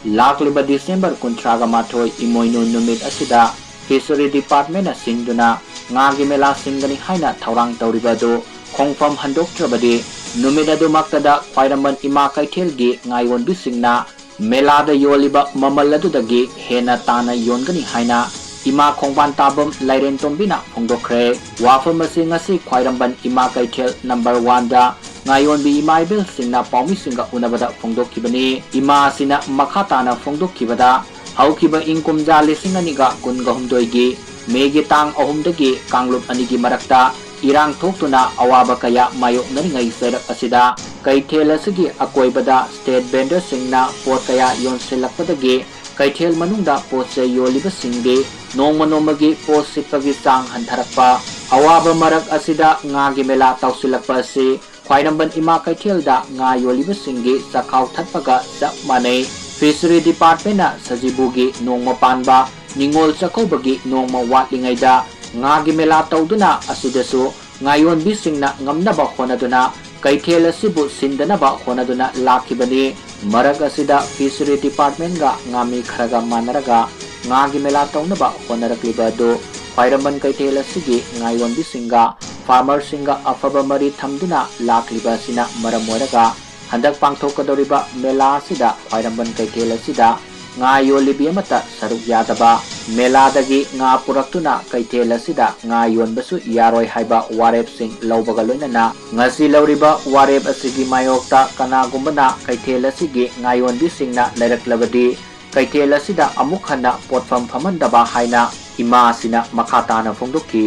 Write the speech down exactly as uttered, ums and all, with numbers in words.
ꯂꯥꯛꯂꯤꯕ ꯗꯤꯁꯦꯝꯕꯔ ꯀꯨꯟꯊ꯭ꯔꯥꯒ ꯃꯥꯊꯣꯏ ꯏꯃꯣꯏꯅꯨ ꯅꯨꯃꯤꯠ ꯑꯁꯤꯗ Fishery Departmentꯅ ꯁꯤꯟꯗꯨꯅ ꯉꯥꯒꯤ ꯃꯦꯂꯥ ꯁꯤꯟꯒꯅꯤ ꯍꯥꯏꯅ ꯊꯧꯔꯥꯡ ꯇꯧꯔꯤꯕ ꯑꯗꯨ ꯈꯣꯡꯐꯝ ꯍꯟꯗꯣꯛꯇ꯭ꯔꯕꯗꯤ ꯅꯨꯃꯤꯠ ꯑꯗꯨꯃꯛꯇꯗ ꯈ꯭ꯋꯥꯏꯔꯝꯕꯟ ꯏꯃꯥ ꯀꯩꯊꯦꯜꯒꯤ ꯉꯥꯌꯣꯟꯕꯤꯁꯤꯡꯅ ꯃꯦꯂꯥꯗ ꯌꯣꯜꯂꯤꯕ ꯃꯃꯜ ꯑꯗꯨꯗꯒꯤ ꯍꯦꯟꯅ ꯇꯥꯅ ꯌꯣꯟꯒꯅꯤ ꯍꯥꯏꯅ ꯏꯃꯥ ꯈꯣꯡꯕꯥꯟ ꯇꯥꯕꯝ ꯂꯥꯏꯔꯦꯟꯇꯣꯝꯕꯤꯅ ꯐꯣꯡꯗꯣꯛꯈ꯭ꯔꯦ꯫ ꯋꯥꯐꯝ ꯑꯁꯤ ꯉꯁꯤ ꯈ꯭ꯋꯥꯏꯔꯝꯕꯟ ꯏꯃꯥ ꯀꯩꯊꯦꯜ ꯅꯝꯕꯔ ꯋꯥꯟꯗ ꯉꯥꯌꯣꯟꯕꯤ ꯏꯃꯥ ꯏꯕꯦꯜꯁꯤꯡꯅ ꯄꯥꯎꯃꯤꯁꯤꯡꯒ ꯎꯅꯕꯗ ꯐꯣꯡꯗꯣꯛꯈꯤꯕꯅꯤ꯫ ꯏꯃꯥ ꯑꯁꯤꯅ ꯃꯈꯥ ꯇꯥꯅ ꯐꯣꯡꯗꯣꯛꯈꯤꯕꯗ, ꯍꯧꯈꯤꯕ ꯏꯪ ꯀꯨꯝꯖꯥ ꯂꯤꯁꯤꯡ ꯑꯅꯤꯒ ꯀꯨꯟꯒ ꯍꯨꯝꯗꯣꯏꯒꯤ ꯃꯦꯒꯤ ꯇꯥꯡ ꯑꯍꯨꯝꯗꯒꯤ ꯀꯥꯡꯂꯨꯞ ꯑꯅꯤꯒꯤ ꯃꯔꯛꯇ ꯏꯔꯥꯡ ꯊꯣꯛꯇꯨꯅ ꯑꯋꯥꯕ ꯀꯌꯥ ꯃꯥꯌꯣꯛꯅꯔꯤꯉꯩ ꯆꯩꯔꯛ ꯑꯁꯤꯗ ꯀꯩꯊꯦꯜ ꯑꯁꯤꯒꯤ ꯑꯀꯣꯏꯕꯗ state vendorꯁꯤꯡꯅ ꯄꯣꯠ ꯀꯌꯥ ꯌꯣꯟꯁꯤꯜꯂꯛꯄꯗꯒꯤ ꯀꯩꯊꯦꯜ ꯃꯅꯨꯡꯗ ꯄꯣꯠ ꯆꯩ ꯌꯣꯜꯂꯤꯕꯁꯤꯡꯗꯤ ꯅꯣꯡꯃ ꯅꯣꯡꯃꯒꯤ ꯄꯣꯠ ꯁꯤꯠꯄꯒꯤ ꯆꯥꯡ ꯍꯟꯊꯔꯛꯄ, ꯑꯋꯥꯕ ꯃꯔꯛ ꯑꯁꯤꯗ ꯉꯥꯒꯤ ꯃꯦꯂꯥ ꯇꯧꯁꯤꯜꯂꯛꯄ ꯑꯁꯤ ꯈ꯭ꯋꯥꯏꯔꯝꯕꯟ ꯏꯃꯥ ꯀꯩꯊꯦꯜꯗ ꯉꯥ ꯌꯣꯜꯂꯤꯕꯁꯤꯡꯒꯤ ꯆꯥꯛꯈꯥꯎ ꯊꯠꯄꯒ ꯆꯞ ꯃꯥꯟꯅꯩ꯫ Fishery Departmentꯅ ꯁꯖꯤꯕꯨꯒꯤ ꯅꯣꯡꯃ ꯄꯥꯟꯕ, ꯅꯤꯉꯣꯜ ꯆꯥꯛꯀꯧꯕꯒꯤ ꯅꯣꯡꯃ ꯋꯥꯠꯂꯤꯉꯩꯗ ꯉꯥꯒꯤ ꯃꯦꯂꯥ ꯇꯧꯗꯨꯅ ꯑꯁꯤꯗꯁꯨ ꯉꯥꯌꯣꯟꯕꯤꯁꯤꯡꯅ ꯉꯝꯅꯕ ꯍꯣꯠꯅꯗꯨꯅ ꯀꯩꯊꯦꯜ ꯑꯁꯤꯕꯨ ꯁꯤꯟꯗꯅꯕ ꯍꯣꯠꯅꯗꯨꯅ ꯂꯥꯛꯈꯤꯕꯅꯤ꯫ ꯃꯔꯛ ꯑꯁꯤꯗ Fishery Departmentꯒ ꯉꯥꯃꯤ ꯈꯔꯒ ꯃꯥꯟꯅꯔꯒ ꯉꯥꯒꯤ ꯃꯦꯂꯥ ꯇꯧꯅꯕ ꯍꯣꯠꯅꯔꯛꯂꯤꯕ ꯑꯗꯨ ꯈ꯭ꯋꯥꯏꯔꯝꯕꯟ ꯀꯩꯊꯦꯜ ꯑꯁꯤꯒꯤ ꯉꯥꯌꯣꯟꯕꯤꯁꯤꯡꯒ farmerꯁꯤꯡꯒ ꯑꯐꯕ ꯃꯔꯤ ꯊꯝꯗꯨꯅ ꯂꯥꯛꯂꯤꯕ ꯑꯁꯤꯅ ꯃꯔꯝ ꯑꯣꯏꯔꯒ ꯍꯟꯗꯛ ꯄꯥꯡꯊꯣꯛꯀꯗꯧꯔꯤꯕ ꯃꯦꯂꯥ ꯑꯁꯤꯗ ꯈ꯭ꯋꯥꯏꯔꯝꯕꯟ ꯀꯩꯊꯦꯜ ꯑꯁꯤꯗ ꯉꯥ ꯌꯣꯜꯂꯤꯕꯤ ꯑꯃꯠꯇ ꯁꯔꯨꯛ ꯌꯥꯗꯕ, ꯃꯦꯂꯥꯗꯒꯤ ꯉꯥ ꯄꯨꯔꯛꯇꯨꯅ ꯀꯩꯊꯦꯜ ꯑꯁꯤꯗ ꯉꯥ ꯌꯣꯟꯕꯁꯨ ꯌꯥꯔꯣꯏ ꯍꯥꯏꯕ ꯋꯥꯔꯦꯞꯁꯤꯡ ꯂꯧꯕꯒ ꯂꯣꯏꯅꯅ ꯉꯁꯤ ꯂꯧꯔꯤꯕ ꯋꯥꯔꯦꯞ ꯑꯁꯤꯒꯤ ꯃꯥꯌꯣꯛꯇ ꯀꯅꯥꯒꯨꯝꯕꯅ ꯀꯩꯊꯦꯜ ꯑꯁꯤꯒꯤ ꯉꯥ ꯌꯣꯟꯕꯤꯁꯤꯡꯅ ꯂꯩꯔꯛꯂꯕꯗꯤ ꯀꯩꯊꯦꯜ ꯑꯁꯤꯗ ꯑꯃꯨꯛ ꯍꯟꯅ ꯄꯣꯠꯐꯝ ꯐꯝꯍꯟꯗꯕ ꯍꯥꯏꯅ ꯏꯃꯥ ꯑꯁꯤꯅ ꯃꯈꯥ ꯇꯥꯅ ꯐꯣꯡꯗꯣꯛꯈꯤ꯫